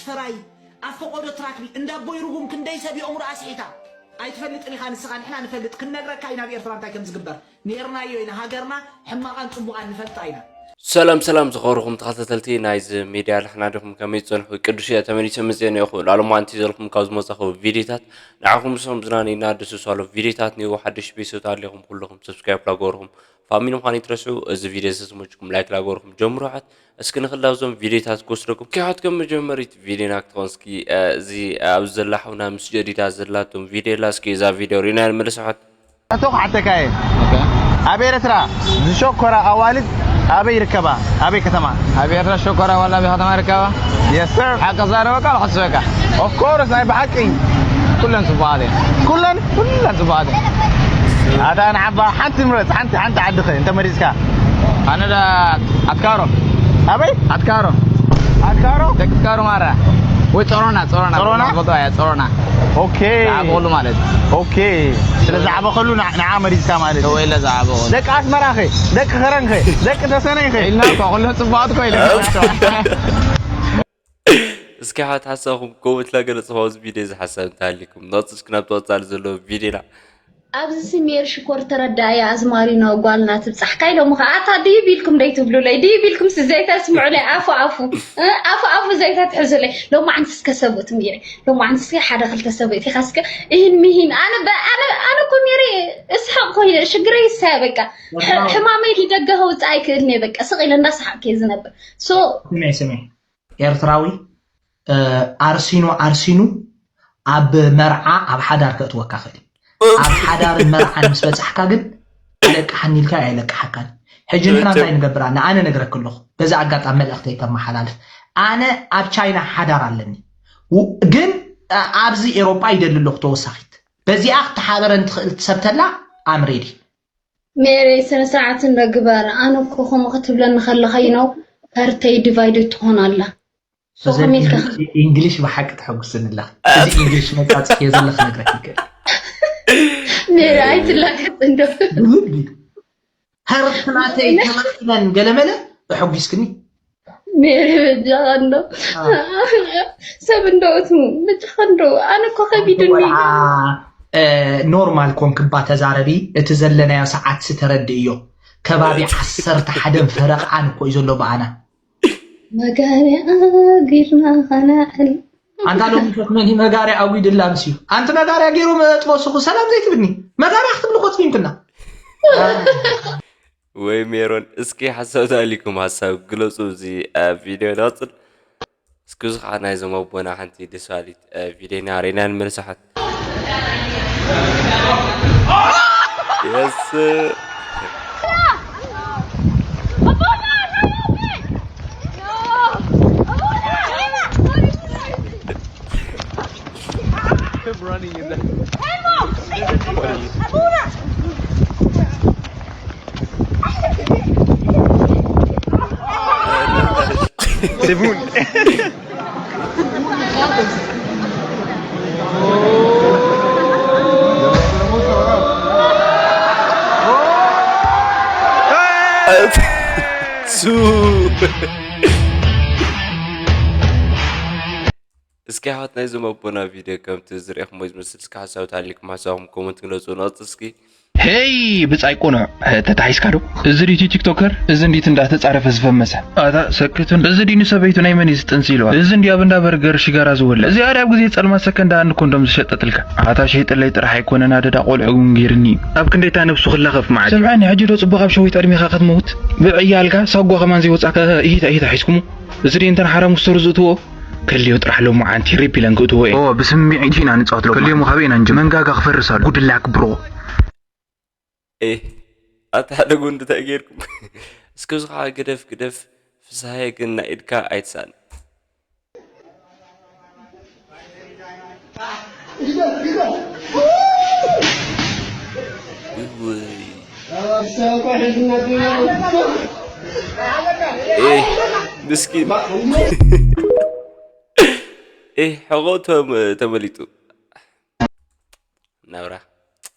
ሰራይ ኣብ ፈቆዶ ትራክቢ እንዳ ኣቦይ ርጉም ክንደይ ሰብ የእምሮ ኣስሒታ ኣይትፈልጥን ኢኻ ንስኻ፣ ንሕና ንፈልጥ፣ ክንነግረካ ኢና ኣብ ኤርትራ እንታይ ከም ዝግበር። ኔርናዮ ኢና፣ ሃገርና ሕማቓን ጽቡቓን ንፈልጣ ኢና። ሰላም ሰላም ዝኸበርኹም ተኸታተልቲ ናይዚ ሚድያ፣ ደሕና ዲኹም? ከመይ ጸንሑ? ቅዱስ እየ ተመሊሰ መጽኤ ነይኹ። ላሎም ኣንቲ ዘልኩም ካብ ዝመጻኹ ቪዲዮታት ንዓኹም ምሶም ዝናነይና ደስ ዝብሉ ቪዲዮታት ነይዎ። ሓድሽ ቤተሰብ ኣለኹም ኩልኹም ሰብስክራይብ ላገበርኩም ፋሚሊ ምዃን ይትረስዑ። እዚ ቪዲዮ ዝተመችኩም ላይክ ላገበርኩም ጀምሩ። ሓት እስኪ ንኽላብዞም ቪዲዮታት ክወስደኩም። ኪሓት ከም መጀመሪት ቪዲዮና ክትኾን እስኪ፣ እ፣ እዚ ኣብዚ ዘላ ሓውና ምስ ጀዲዳ ዘላቶም ቪዲዮ ላ እስኪ እዛ ቪዲዮ ሪና ንመለስ። ሓት ኣቶ ክሓተካ እየ። ኣብ ኤርትራ ዝሸኮራ ኣዋልድ ኣበይ ይርከባ? ኣበይ ከተማ? ኣብ ኤርትራ ሸኮራ ዋላ ኣበይ ከተማ ይርከባ? Yes sir። ሓቂ ዛረበካ ኣልሓስበካ። Of course፣ ናይ ብሓቂ። ኩለን ጽቡቓት እየን። ኩለን? ኩለን ጽቡቓት እየን። ኣታ ንዓባ ሓንቲ ምረጽ፣ ሓንቲ፣ ሓንቲ ዓድኸ እንተ መሪጽካ? ኣነ ዳ ኣትካሮ። ኣበይ? ኣትካሮ። ኣትካሮ? ደቂ ኣትካሮ ማራ። ወይ ጾሮና፣ ጾሮና። ጾሮና? ጾሮና። ኦኬ። ዝዓበኸሉ ማለት። ኦኬ። ስለ ዝዓበኸሉ ንዓ፣ ንዓ መሪጽካ ማለት እዩ። ወይ ኢለ ዝዓበኸሉ። ደቂ ኣስመራኸ? ደቂ ከረንኸ? ደቂ ተሰነይኸ? ኢልና እኮ ኩሎም ጽቡቓት እኮ ኢለ። እስኪ ሓት ሓሳብኩም ኮመንት ላገለጽ፣ ኣብዚ ቪድዮ እዚ ሓሳብ እንተሃሊኩም። ንቕጽል እስኪ ናብቲ ቀጻሊ ዘሎ ቪድዮና። ኣብዚ ስሜር ሽኮር ተረዳእያ ኣዝማሪኖ ጓልና ትብጻሕካ ኢሎም ኸኣ፣ ኣታ ድዩ ቢልኩም ደይ ትብሉለይ? ድዩ ቢልኩም ሲ ዘይተስምዑለይ? ኣፉ ኣፉ፣ እ፣ ኣፉ ኣፉ ዘይተትሕዙለይ። ሎማዓንቲ እስከ ሰብኡት ሚረ። ሎማዓንቲ እስከ ሓደ ክልተ ሰብኡት ኢኻ እስከ እሂን ሚሂን። ኣነ በ-፣ ኣነ፣ ኣነ እኮ ሚረ እስሕቕ ኮይነ ሽግረይ ይሳየ በቃ። ሕ-፣ ሕማመይ ንደገ ከውጽእ ኣይክእልን እየ በቃ። ስቕ ኢለ እንዳሰሓቕኩ እየ ዝነብር። ሶ ስመይ፣ ስመይ። ኤርትራዊ፣ እ፣ ኣርሲኑ፣ ኣርሲኑ ኣብ መርዓ ኣብ ሓዳር ከእትወካ ክእል እዩ። ኣብ ሓዳርን መርዓን ምስ በጻሕካ ግን ኣለቅሓኒ ኢልካ ኣይለቅሓካን። ሕጂ ንሕና እንታይ ንገብር? ኣነ፣ ኣነ ነግረክ ኣለኹ። በዚ ኣጋጣሚ መልእኽተይ ከመሓላልፍ። ኣነ ኣብ ቻይና ሓዳር ኣለኒ። ው-፣ ግን፣ እ፣ ኣብዚ ኤሮጳ ይደሊ ኣለኹ ተወሳኺት። በዚኣ ክትሓበረን ትኽእል ሰብ ተላ፣ I'm ready። ሜሪ፣ ስነ ስርዓት እንዶ ግበር። ኣነ እኮ ከምኡ ክትብለኒ ከለኻ፣ you know፣ ፓርተይ ዲቫይድድ ትኾን ኣላ። So እዚ ከመይ ኢልካ ኢንግሊሽ ብሓቂ ተሐጉስኒ ኣለኺ። እዚ ኢንግሊሽ መጻጽ እየ ዘለኽ ነግረክ ይክእል። ሜሪ፣ ኣይትላገጽ እንዶ። ብልቢ። ሀርት ናተይ ተመኪነን ገለመለ ተሐጒስክኒ። ሜሪ፣ በጃኻ እንዶ። ኣዎ። ሰብ እንዶ እቱ፣ በጃኻ እንዶ። ኣነ እኮ ከቢድኒ። ቆልዓ፣ እ፣ ኖርማል ኮንክባ ተዛረቢ። እቲ ዘለናዮ ሰዓት ስተረድእዮ። ከባቢ ዓሰርተ ሓደን ፈረቓን እኮ እዩ ዘሎ ብኣና። መጋርያ ኣጊርና ኸነዕል። ኣንታ ሎሚ ሸክመኒ መጋርያ ኣጒድላ ምስዩ። ኣንቲ መጋርያ ገይሩ መጥበስኹ ሰላም ዘይትብልኒ። መጋርያ ክትብሊ ቆጽሚምክና። ወይ ሜሮን፣ እስኪ ሓሳብ ተሃሊኩም ሓሳብ ግለጹ። እዚ፣ እ፣ ቪድዮ ንቐጽል። እስኪ እዚ ኸዓ ናይዞም ኣቦና ሓንቲ ደስ በሃሊት፣ እ፣ ቪድዮ ኢና ርኢና ንመልስ። ሓት የስ። Him running in the C'est bon. ሱ እስኪ ኣሕዋት ናይዞም ኣቦና ቪድዮ ከምቲ ዝረኤኹሞ ዝመስል፣ እስኪ ሓሳብ ተሃሊኩም ሓሳብኩም ኮመንት ግለጹ። ንቐጽል እስኪ። ሄይ ብጻይ ቁኑዕ፣ ተታሒዝካ ዶ? እዚ ድዩ እቲ ቲክቶከር? እዚ እንዲት እንዳተጻረፈ ዝፈመሰ? ኣታ ሰክትን። እዚ ድዩ ንሰበይቱ ናይ መን እዩ ዝጥንሲ ኢልዋ? እዚ እንዲዩ ኣብ እንዳ በርገር ሽጋራ ዝወልዕ? እዚኣ ድያ ኣብ ግዜ ጸልማት ሰከንዳ ኣን ኮንዶም ዝሸጠትልካ? ኣታ ሸይጥለይ ጥራሕ ኣይኮነን ኣደዳ ቆልዑ እውን ገይርኒ እዩ። ኣብ ክንደይታ ነብሱ ክላኸፍ መዓት እዩ። ስምዓኒ፣ ሕጂ ዶ ጽቡቕ ኣብ ሸዊት ዕድሜኻ ክትመውት? ብዕያልካ ሳጓ ከማን ዘይወጻካ ኢሂታ ኢሂታ ሒዝኩሞ? እዚ ድዩ እንተን ሓራሙስ ተሩ ዝእትዎ? ከልዮ ጥራሕ ሎማዓንቲ ሪፕ ኢለን ክእትዎ እየን። ኦ፣ ብስምዒት ኢና ንጻወት ሎማዓንቲ። ከልዮሞ ካበይ ኢና ንጀምር? መንጋጋ ክፈርስ ኣሎ። ጉድ ላክ ብሮ። ኤህ፣ ኣታ ሓደ ጎንዲ እንታይ ጌርኩም? እስኪ እዚ ኸዓ ግደፍ፣ ግደፍ። ፍስሃየ ግን ናይ ኢድካ ኣይትስኣን። እውይ። ኤህ፣ ምስኪን። ኤህ፣ ሕቖ ተም-፣ ተመሊጡ። ናብራ፣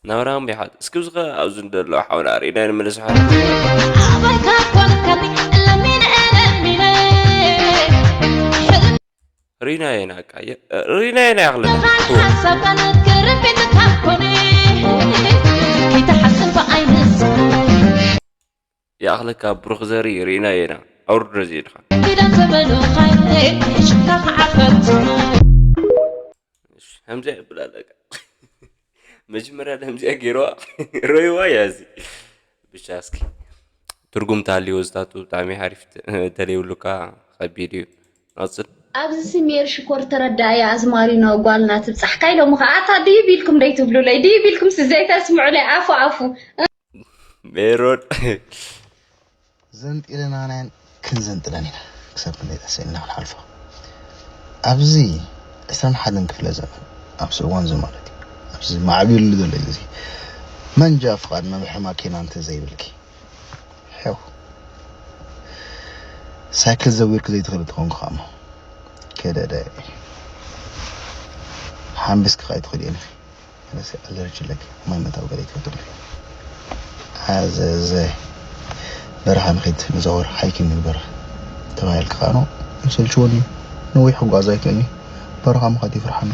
ናብራ እምቢ ሓት። እስኪ ብዝኸ ኣብዚ እንደሎ ሓውና ርኢና ንምልስ ሓት። ኣባይካ ኮንካኒ ለሚነ ለሚነ። ሪናየና እካ የ- ሪናየና ያኽለካ። ሓሳብ ኣነግርም ቤትካ ኮነ። ከይትሓስብ ብዓይንስ ያኽለካ ብሩኽ ዘሪ ሪናየና። ኣውርዶ ዜድኻ። ኪዳን ተበሉ ኻይነ ሽካ ክዓፈት። ከምዚኣ ይብላ ኣለካ። መጀመርያ ከምዚኣ ገይርዋ። ረይዋ እያ እዚ። ብቻ እስኪ ትርጉም ተሃልይዎ ዝታቱ ብጣዕሚ ሓሪፍ ተ- ተለይብሉካ ከቢድ እዩ። ናፅል ኣብዚ ስሜር ሽኮር ተረዳእያ ኣዝማሪኖ ጓልና ትብጻሕካ ኢሎምኻ ኣታ ድዩ ቢልኩም ደይትብሉለይ ድዩ ቢልኩም ሲ ዘይተስምዑለይ ኣፉ ኣፉ። ሜሮን ዘንጢለናን ክንዘንጥለን ኢና ክሳብ ክንደይ ተሰኢልና ክንሓልፎ። ኣብዚ ዕስራን ሓደን ክፍለ ዘመን ኣብዚ እዋን እዚ ማለት እዩ ኣብዚ ማዕቢሉ ዘሎ ግዜ መንጃ ፍቓድ መምርሒ ማኪና እንተዘይብልኪ ሕው ሳይክል ዘዊርኪ ዘይትኽእል እንተኾንኩ ከኣ እሞ ከደደ ሓምቢስኪ ከኣ ኣይትኽእልየን ኢኺ። ገለሰ ኣለርጂ ኣለኪ ማይ ምእታው ገለ ይፈትም ኣዘዘ በረኻ ንኺድ ንዘወር ሓይኪ ንግበር ተባሂልኪ ከኣ ኖ ይሰልችወኒ ነዊሕ ክጓዝ ኣይክእልኒ በረኻ ምኻድ ይፍርሓኒ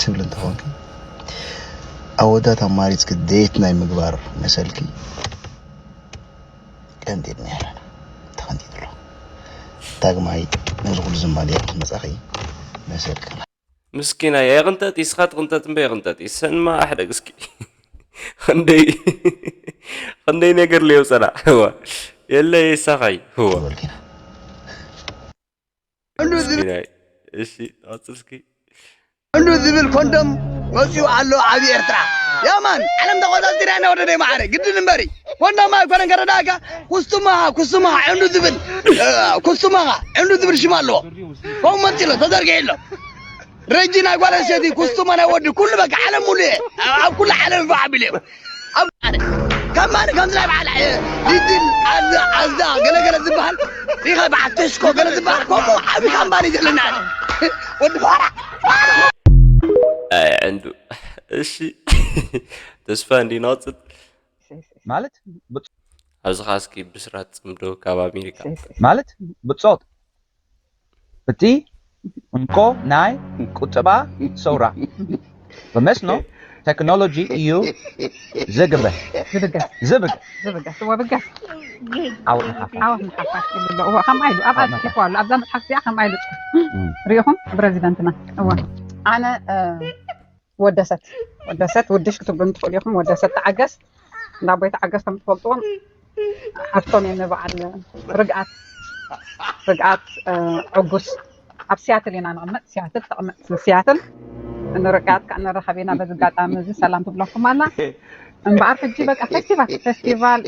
ትብል እንተኾንኪ ኣወዳት ኣማሪፅኪ ዴት ናይ ምግባር መሰልኪ ቀንጢጥና ኣለና ተቐንጢጡ ኣሎ ዳግማይ ነዚ ኩሉ ዝማልያ ክትመፃኺ መሰልኪ ምስኪና እያ የቕንጠጥ ኢስኻ ትቕንጠጥ እምበ የቕንጠጥ ኢሰንማ ኣሕደግ እስኪ ክንደይ ክንደይ ነገር ለየው ጸላ እዋ የለ የሳኻይ እዋ በልኪና እንዱ ዝብል ምስኪናይ እሺ ኣጽል እስኪ እንዱ ዝብል ኮንዶም መፂኡ ኣሎ ኣብ ኤርትራ ያማን ዓለም ተቆፃፂራ ኢና ወደደይ ማዓረ ግድን እምበሪ ኮንዶም ኣይኮነን ከረዳእካ ኩስቱማኻ ኩስቱማኻ ዕንዱ ዝብል እ፣ ኩስቱማኻ ዕንዱ ዝብል ሽም ኣለዎ ከምኡ መፂ ኣሎ ተዘርጊሑ ኣሎ ረጂ ናይ ጓል ኣንስተይቲ ኩስቱማ ናይ ወዲ ኩሉ በቃ ዓለም ሙሉ እየ ኣብ ኩሉ ዓለም ይበዓብል እዮም ኣብ ከማን ከምዚ ናይ በዓል እ፣ ዲዲል ኣዛ ኣዛ ገለገለ ዝበሃል ሪኸ በዓል ተሽኮ ገለ ዝበሃል ከምኡ ዓብዪ ካምባኒ ዘለና ወዲ ፋራ ኣይ ዕንዱ እሺ ተስፋ እንዲ ናውፅት ማለት ኣብዚ ኸዓ እስኪ ብስራት ፅምዶ ካብ ኣሜሪካ ማለት ብጾት እቲ እንኮ ናይ ቁጠባ ሰውራ ብመስኖ ቴክኖሎጂ እዩ ዝግበ ዝብገስ ዝብግ ዝብገስ እወ ብገስ ዓወት ንሓፋሽ ዓወት ንሓፋሽ ይብሎ እወ ከምኣ ኢሉ ኣብኣ ዓወት ፅሒፉ ኣሎ ኣብዛ መፅሓፍ እዚኣ ከምኣ ኢሉ ፅሒፉ ሪኢኹም ፕረዚደንትና እወ ኣነ እ፣ ወደሰት ወደሰት ውድሽ ክትብሉ ትኽእሉ ኢኹም ወደሰት ተዓገስ እንዳ ኣቦይ ተዓገስ ከም ትፈልጥዎም ሓፍቶም እየ ንበዓል ርግኣት ርግኣት እ፣ ዕጉስ ኣብ ሲያትል ኢና ንቕመጥ ሲያትል ተቕመጥ ሲያትል ንርግኣት ከዓ ንራኸብ ኢና በዚ ኣጋጣሚ እዚ ሰላም ትብለኩም ኣላ እምበኣር ሕጂ በቃ ፌስቲቫል ፌስቲቫል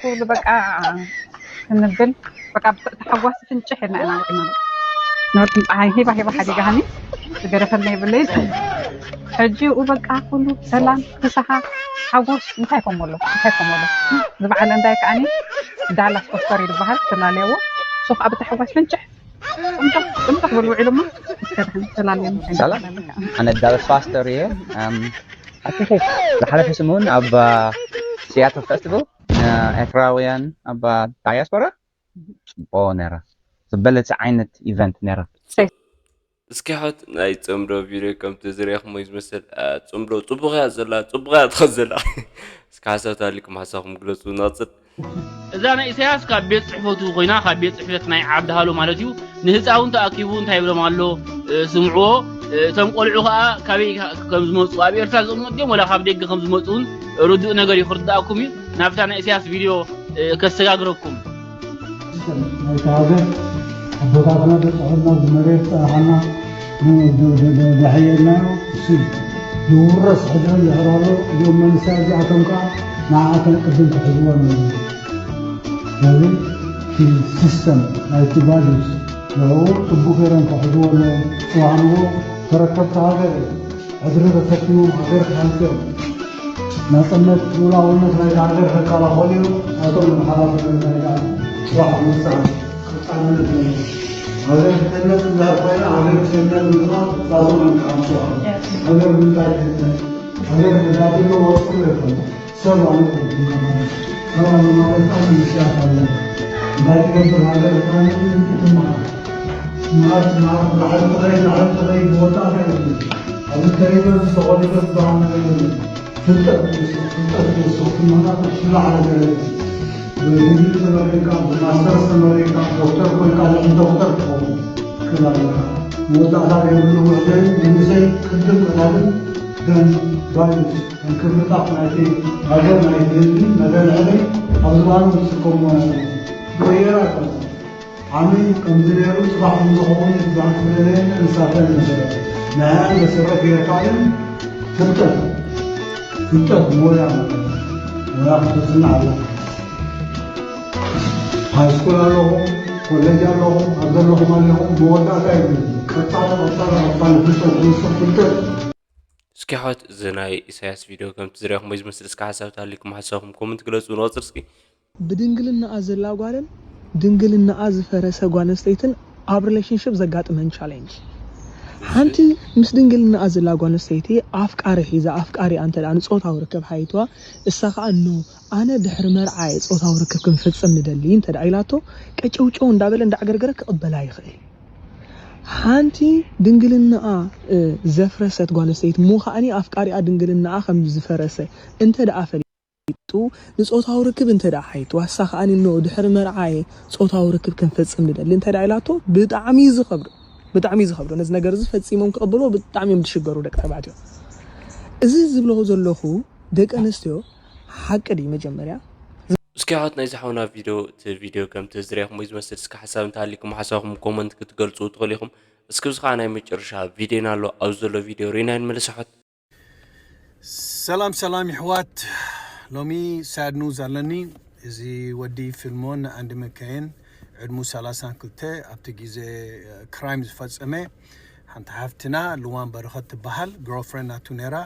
ኩሉ በቃ ክንብል በቃ ብትሕጓስ ፍንጭሕ ኢልና ኢና ወዒና በቃ ነበርኩም ፀሓይ ሂባ ሂባ ሓዲጋሃኒ ዝገደፈልና የብለይ ሕጂ ኡ በቃ ኩሉ ሰላም ፍስሃ ሓጎስ እንታይ ከምሎ እንታይ ከምሎ ዝበዓለ እንዳይ ከዓኒ ዳላስ ኦስተር ይበሃል ትላለየዎ ሶ ከዓ ብትሕጓስ ፍንጭሕ ጥምጥም ጥምጥም ክብል ውዒሉማ እስከ ድሓን ተላለየኒ ሰላም ኣነ ዳላስ ፋስተር እየ ኣም፣ ኣቲኸ ዝሓለፈ ሰሙን ኣብ ሲያትል ፌስቲቫል ንኤርትራውያን ኣብ ዳያስፖራ ፅቡቅ ነረ ዝበለፀ ዓይነት ኢቨንት ነረ እስኪ ሓወት ናይ ፅምዶ ቪድዮ ከምቲ ዝሪእኹሞ እዩ ዝመስል እ፣ ፅምዶ ፅቡቕ እያ ዘላ ፅቡቕ እያ ትኸድ ዘላ እስኪ ሓሳብ ተሃሊኩም ሓሳብኩም ግለፁ ናፅል እዛ ናይ ኢሳያስ ካብ ቤት ፅሕፈቱ ኮይና ካብ ቤት ፅሕፈት ናይ ዓዲ ሃሎ ማለት እዩ ንህፃውንቲ ኣኪቡ እንታይ ይብሎም ኣሎ እ፣ ስምዕዎ እ፣ እቶም ቆልዑ ከዓ ካበይ ከ- ከም ዝመፁ ኣብ ኤርትራ ዝቕመጡ ድዮም ወላ ካብ ደገ ከም ዝመፁ እውን ርዱእ ነገር እዩ ክርድኣኩም እዩ ናብታ ናይ ኢሳያስ ቪድዮ እ፣ ከሰጋግረኩም ናይቲ ሃገር ኣቦታትና በፅሖና ዝመሬት ፀርሓና ደሕየናዮ እሱ እዩ። ዝውረስ ሕድሪ እንድሕር ኣሎ እዚኦም መንእሰያት እዚኣቶም ከዓ ንዓኣተን ቅድም ክሕዝወን ኣለዎም። ስለዚ እቲ ሲስተም ናይቲ ቫሉስ ንዕኡ ፅቡቅ ገይሮም ክሕዝዎ ኣለዎም። ፅባሕ ንግሆ ተረከብቲ ሃገር እዮም። ሕድሪ ተሰኪሞም ሃገር ክሃንፁ እዮም። ናፅነት ልኡላውነት ናይታ ሃገር ከከላኸሉ እዮም። ናቶም ሓላፍነት ናይ ከዓ ፅባሕ ምውፃእ ቀፃልነት ኣለዎ። ሃገር ክትህነፅ እንድሕር ኮይና ሃገር ክትህነፅ ምግባር ናቶም እዮም ክሃንፁ። ሃገር ምንታይ ትህነፅ? ሃገር ነዳዲ ዶ ወርቂ ዶ ይኾን? ሰብ ኣነ እኮ ማለት ሰብ ኣነ ማለት ኣነ ምሽያት ኣለዎ። እንታይ ትገብር ሃገር እኳ ትምሃር። ማር ማር ላዕሊ ተኸይ ላዕሊ ተኸይ መወዳእታ የብሉን። ኣብዚ ተሪበ ምስ ተቖሪበ ዝበሃል ነገር የለን። ፍልጠት ይውስኽ፣ ፍልጠት ይውስኽ። ትምህርታት ዝስራዕ ነገር የለን። ብዲግሪ ተመሪቕካ፣ ብማስተርስ ተመሪቕካ፣ ዶክተር ኮይንካ፣ ልዕሊ ዶክተር ትኸውን ትኽእል ኣለኻ። መወዳእታ ዘይብሉ ውሕደይ መንእሰይ ቅድም ቀዳድም ደም ቫይሩስ ከም ክብርታት ናይቲ ሃገር ናይቲ ህዝቢ መደንዕሪ ኣብ ዝባኑ ዝስከምዎ ነበሩ። ብቕየራ ኣይኮነን። ዓሚ ከምዚ ነይሩ፣ ጽባሕ ከም ዝኸውን ዝባን ስለለየን እንሳተን ነበረ። ንዕኣን መሰረት ጌርካ ግን ፍልጠት፣ ፍልጠት ሞያ ማለት ሞያ ክትጽናዕ ኣለካ። ሃይስኩል ኣለኹም፣ ኮሌጅ ኣለኹም፣ ኣብ ዘለኹም ኣለኹም፣ መወዳእታ የብሉን። ቀጻሊ፣ ቀጻሊ፣ ቀጻሊ ፍልጠት ዝውስኽ ፍልጠት። እስኪ ሓወት፣ እዚ ናይ ኢሳያስ ቪድዮ ከምቲ ዝረኣኹሞ ዝመስል፣ እስኪ ሓሳብ ተሃልዩኩም ሓሳብኩም ኮመንት ግለጹ። ንቐጽል እስኪ። ብድንግልናኣ ዘላ ጓልን ድንግልናኣ ዝፈረሰ ጓል ኣንስተይትን ኣብ ሪሌሽንሽፕ ዘጋጥመን ቻሌንጅ። ሓንቲ ምስ ድንግልናኣ ዘላ ጓል ኣንስተይቲ ኣፍቃሪ ሒዛ፣ ኣፍቃሪ እንተ ደኣ ንጾታዊ ርክብ ሓይትዋ፣ እሳ ከኣ ኖ፣ ኣነ ድሕሪ መርዓየ ጾታዊ ርክብ ክንፍጽም ንደሊ እንተ ደኣ ኢላቶ፣ ቀጨውጨው እንዳበለ እንዳዕገርገረ ክቕበላ ይኽእል። ሓንቲ ድንግልናኣ፣ እ፣ ዘፍረሰት ጓል ኣንስተይቲ፣ እሞ ከኣኒ ኣፍቃሪኣ ድንግልናኣ ከም ዝፈረሰ እንተ ደኣ ፈሊጡ፣ ንጾታዊ ርክብ እንተ ደኣ ሓይትዋ፣ እሳ ከኣኒ ኖ፣ ድሕሪ መርዓየ ጾታዊ ርክብ ክንፍጽም ንደሊ እንተ ደኣ ኢላቶ፣ ብጣዕሚ እዩ ዝኸብዶ። ብጣዕሚ እዩ ዝኸብዶ። ነዚ ነገር እዚ ፈጺሞም ክቕበልዎ ብጣዕሚ እዮም ዝሽገሩ ደቂ ተባዕትዮ። እዚ ዝብሎ ዘለኹ ደቂ ኣንስትዮ ሓቂ ድዩ መጀመርያ? እስኪ ኣሕዋት ናይዚ ሓውና ቪድዮ፣ እቲ ቪድዮ ከምቲ ዝረኣኹሞ እዩ ዝመስል። እስኪ ሓሳብ እንተሃልዩኩም ሓሳብኩም ኮመንት ክትገልጹ ትኽእሉ ኢኹም። እስኪ እዚ ከዓ ናይ መጨረሻ ቪድዮና ኣሎ። ኣብዚ ዘሎ ቪድዮ ርኢና ንመለስ ኣሕዋት። ሰላም ሰላም ይሕዋት፣ ሎሚ ሳድ ኒውስ ኣለኒ። እዚ ወዲ ፊልሞን ኣንድ መካየን ዕድሙ ሰላሳን ክልተ ኣብቲ ግዜ ክራይም ዝፈጸመ ሓንቲ ሓፍትና ልዋም በረኸት ትበሃል ግርልፍሬንድ ናቱ ነይራ።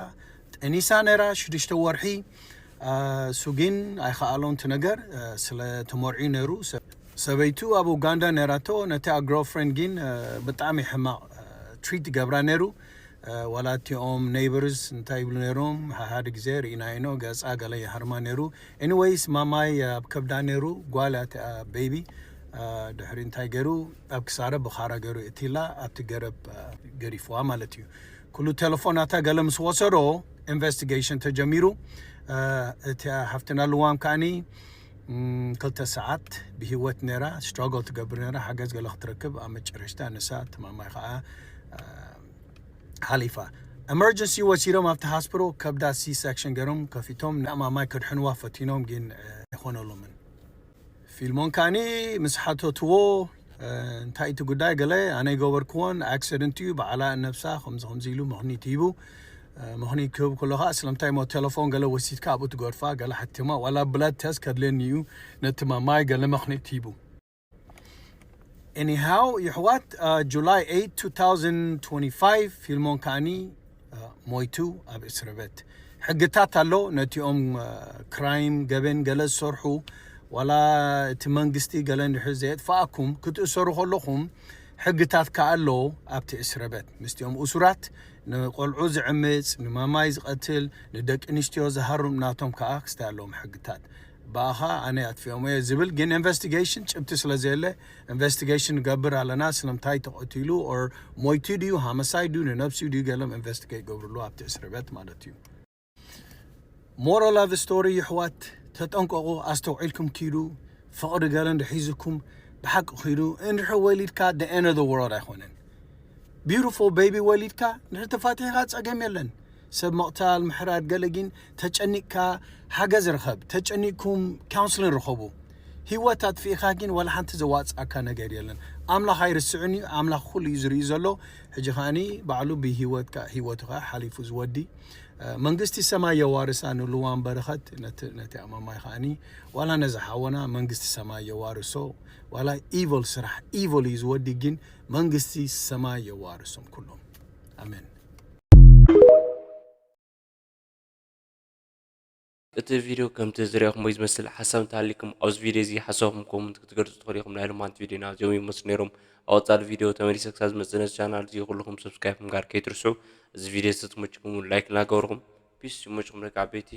ጠኒሳ ነይራ ሽዱሽተ ወርሒ። አ፣ እሱ ግን ኣይኸኣሎን እቲ ነገር፣ አ፣ ስለ ተመርዕዩ ነይሩ። ሰ-፣ ሰበይቱ ኣብ ኡጋንዳ ነይራቶ። ነቲ ኣብ ግርልፍሬንድ ግን፣ አ፣ ብጣዕሚ ሕማቕ፣ አ፣ ትሪት ይገብራ ነይሩ። አ፣ ዋላ እቲኦም ኔይበርስ እንታይ ይብሉ ነይሮም፣ ሓደ ግዜ ርኢናዮ ኢና፣ ገጻ ገለ ይሃርማ ነይሩ። ኤኒዌይስ፣ ማማይ ኣብ ከብዳ ነይሩ፣ ጓል እያ እቲኣ ቤቢ። አ፣ ድሕሪ እንታይ ገይሩ፣ ኣብ ክሳደ ብኻራ ገይሩ እቲላ ኣብቲ ገረብ፣ አ፣ ገዲፍዋ ማለት እዩ። ኩሉ ቴሌፎናታ ገለ ምስ ወሰዶ ኢንቨስቲጌሽን ተጀሚሩ። አ፣ እቲኣ ሓፍትና ልዋም ከኣኒ፣ ም፣ ክልተ ሰዓት ብህይወት ነይራ፣ ስትራግል ትገብር ነይራ፣ ሓገዝ ገለ ክትረክብ። ኣብ መጨረሽታ ንሳ እቲ ማማይ ከኣ፣ አ፣ ሓሊፋ። ኤመርጀንሲ ወሲዶም ኣብቲ ሃስፒታል ከብዳ ሲ ሴክሽን ገይሮም ከፊቶም ንማማይ ከድሕንዋ ፈቲኖም፣ ግን፣ እ፣ ኣይኾነሎምን። ፊልሞን ከኣኒ ምስ ሓተትዎ፣ እ፣ እንታይ እቲ ጉዳይ ገለ ኣነ ይገበርክዎን ኣክሲደንት እዩ፣ ባዕላ ነብሳ ከምዚ ከምዚ ኢሉ ምኽኒት ሂቡ። እ፣ ምኽኒት ክህብ ከሎ ከኣ ስለምንታይ እሞ ቴሌፎን ገለ ወሲድካ ኣብኡ ትገድፋ፣ ገለ ሓቲማ፣ ዋላ ብላድ ተስት ከድልየኒ እዩ ነቲ ማማይ ገለ ምኽኒት ሂቡ። ኤኒሃው ይሕዋት፣ እ፣ ጁላይ ኤይት ቱ ታውዘንድ ትወንቲ ፋይቭ ፊልሞን ከኣኒ፣ እ፣ ሞይቱ ኣብ እስር ቤት። ሕግታት ኣሎ ነቲኦም፣ እ፣ ክራይም ገበን ገለ ዝሰርሑ፣ ዋላ እቲ መንግስቲ ገለ እንድሕር ዘየጥፍኣኩም ክትእሰሩ ከለኹም ሕግታት ከኣ ኣሎ ኣብቲ እስር ቤት። ምስቲኦም እሱራት ንቆልዑ ዝዕምጽ፣ ንማማይ ዝቐትል፣ ንደቂ ኣንስትዮ ዝሃርም ናቶም ከኣ ክስታይ ኣለዎም ሕግታት። ብኣኻ ኣነ ኣጥፊኦም እየ ዝብል ግን ኢንቨስቲጌሽን ጭብቲ ስለ ዘየለ ኢንቨስቲጌሽን ንገብር ኣለና። ስለምንታይ ተቐቲሉ ኦር ሞይቱ ድዩ ሃመሳይ ድዩ ንነብሲኡ ድዩ ገሎም ኢንቨስቲጌት ገብርሉ ኣብቲ እስር ቤት ማለት እዩ። ሞራል ኦፍ ስቶሪ ይሕዋት ተጠንቀቑ፣ ኣስተውዒልኩም ኪዱ። ፍቕሪ ገለ እንድሕር ሒዝኩም ብሓቂ ኪዱ። እንድሕር ወሊድካ the end of the world ኣይኮነን። ቢዩቲፉል ቤቢ ወሊድካ እንድሕር ተፋቲሕካ ጸገም የለን። ሰብ ምቕታል ምሕራድ ገለ ግን ተጨኒቕካ ሓገዝ ርኸብ፣ ተጨኒቕኩም ካውንስሊን ርኸቡ። ህይወት ኣጥፊእካ ግን ዋላ ሓንቲ ዘዋጽኣካ ነገር የለን። ኣምላኽ ኣይርስዕን እዩ። ኣምላኽ ኩሉ እዩ ዝርኢ ዘሎ። ሕጂ ከኣኒ ባዕሉ ብህይወትካ፣ ህይወትኻ ሓሊፉ ዝወዲ፣ እ፣ መንግስቲ ሰማይ የዋርሳ ንልዋም በረኸት ነቲ፣ ነቲ ኣማማይ ከኣኒ ዋላ ነዚ ሓወና መንግስቲ ሰማይ የዋርሶ። ዋላ ኢቭል ስራሕ ኢቭል እዩ ዝወዲ ግን መንግስቲ ሰማይ የዋርሶም ኩሎም። ኣሜን። እቲ ቪድዮ ከምቲ ዝረኣኹሞ ዝመስል ሓሳብ እንተሃልዩኩም ኣብዚ ቪድዮ እዚ ሓሳብኩም ኮመንት ክትገልጹ ትኽእሉ ኢኹም። ናይ ሎማንቲ ቪድዮና እዚኦም ይመስሉ ነይሮም። ኣብ ቀጻሊ ቪድዮ ተመሊሰ ክሳብ ዝመጽእ ነዚ ቻናል እዚ ኩልኹም ሰብስክራይብ ምግባር ከይትርስዑ። እዚ ቪድዮ ዝተመቸኩም ላይክ እናገበርኩም ፒስ ይመችኩም ደቂ ዓበይቲ።